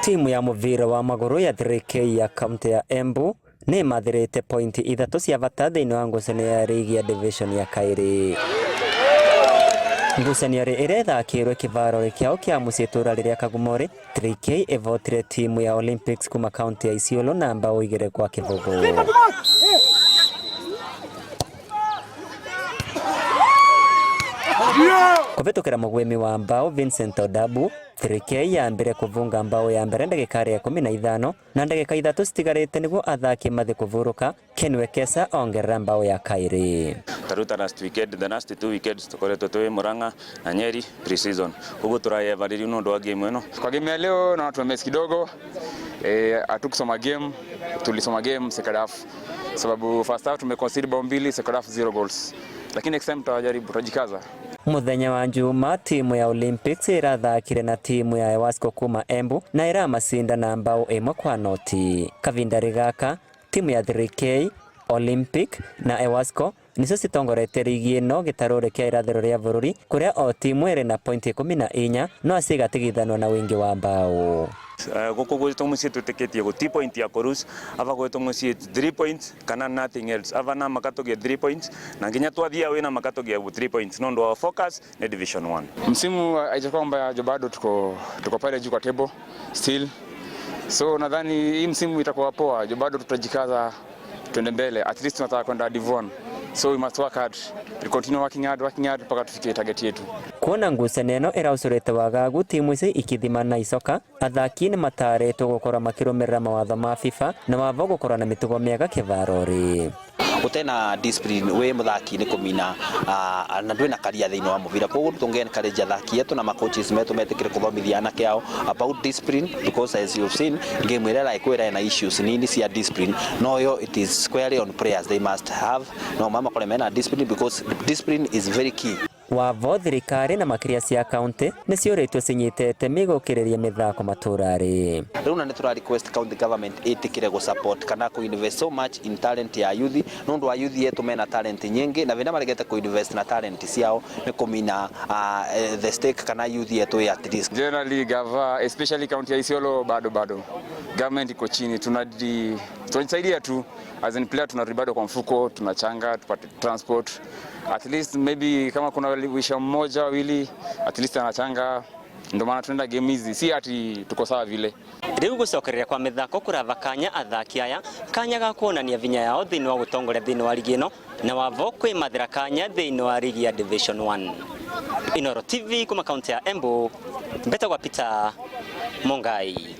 Timu ya muvira wa maguru ya 3K ya kaunti ya Embu nĩ ĩmathĩrĩte pointi ithatũ cia bata thĩinĩ wa ngucanio ya rigi ya division ya kaĩrĩ. Ngucanio ĩrĩa ĩthakĩirwo kĩvaro kĩao kĩa mũciĩ itũra rĩrĩa Kagumori, 3K ĩvotire timu ya Olympics kuma kaunti ya Isiolo na mbao 2-0. Kũvĩtũkĩra mũgwĩmi wa mbao Vincent Odabu, 3K yambire kũvunga mbao ya mbere ndagĩka ya 15 na ndagĩka 3 citigarĩte nĩguo athaki mathi kũvurũka. Ken Wekesa ongerera mbao ya kaĩrĩ. Taruta last weekend, the last two weekends tukoretwo twi Murang'a na Nyeri pre-season, koguo turayevariria nundu wa game ino. Kwa game ya leo naona tumemiss kidogo, hatukusoma game, tulisoma game second half, sababu first half tumeconcede bao mbili, second half zero goals, lakini next time tutajaribu, tutajikaza. Muthenya wa Njuma, timu ya Olympics irathakire na timu ya Ewasco kuma Embu na iramacinda na mbao 1-0. Kavinda gaka timu ya 3K, Olympic na Ewasco nicio citongoretie rigi ĩno gĩtarũ kĩa irathĩro rĩa bũrũri, kũrĩa o timu ĩrĩ na pointi 14 no cigatigithanwo na wingi wa mbao. Guku gwitũ muciĩ twĩtĩkĩtie guti point ya kũrus ava gwitũ muciĩ 3 points kana nothing else, ava na makatũgia 3 points na nginya twathia wina makatũgia 3 points no ndo our focus ni division 1. Msimu haijakuwa mbaya jo, bado tuko pale juu kwa table still, so nadhani hii msimu itakuwa poa jo, bado tutajikaza tuende mbele, at least tunataka kwenda Div 1, so we must work hard, we continue working hard, working hard mpaka tufikie target yetu. Kuona ngucanio ĩno ĩraucũrĩte wagagu timu ici ikithimana icoka, athaki nĩ matarĩtwo gũkorwo makĩrũmĩrĩra mawatho ma FIFA na wavo gũkorwo na mĩtugo mĩega kĩvaro-rĩ. Utena discipline we muthaki ni kumina na ndwina karia thiini wa muvira. Koguo tunge encourage athaki etu na macoaches metu metikire kuthomithia anake ao about discipline, because as you've seen, game ira ĩraĩkwĩra ina issues nini cia discipline, no yo it is squarely on players. They must have no mama kore mena discipline, because discipline is very key. Wavo thirikari na makiria cia kaunti nĩ ciũrĩtwo cinyite itemi gũkĩrĩria mĩthako matũra-rĩ. Rĩu na nĩ tũra request county government ĩtĩkĩre gũ support kana kũ invest so much in talent ya youth, nũndũ wa youth yetu mena talent nyingĩ, na vina maregete kũ invest na talent ciao nĩ kũmina the stake kana youth yetu ĩ at risk. Generally gava, especially county ya Isiolo, bado government iko chini, tunajisaidia tu as in player, tunarudi bado kwa mfuko, tunachanga tupate transport at least, maybe kama kuna wisha mmoja wawili at least anachanga, ndio maana tunaenda game hizi, si ati tuko sawa vile. Rĩu gũcokereria kwa mĩthako kũrava kanya athaki aya kanya ga kuonania vinya yao thĩinĩ wa gũtongoria thĩinĩ wa rigi ĩno na wavo kwĩmathĩra kanya thĩinĩ wa rigi ya Division 1. Inoro TV kuma kaunti ya Embu, mbetagwa Peter Mungai.